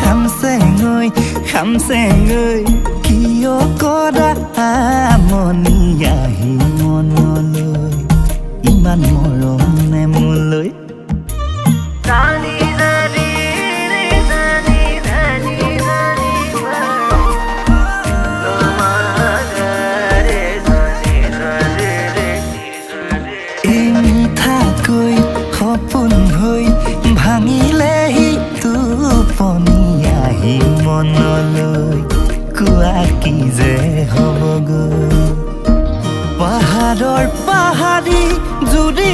খামচেঙৈ খামচেঙৈ, কিয় কৰা আমনি আহি মনলৈ, ইমান মৰম নে মোলৈ? এই মিঠাকৈ সপোন হৈ ভাঙিলেহি টোপনি আহি মনলৈ, কোৱা কি যে হ'বগৈ? পাহাৰৰ পাহাৰী জুৰি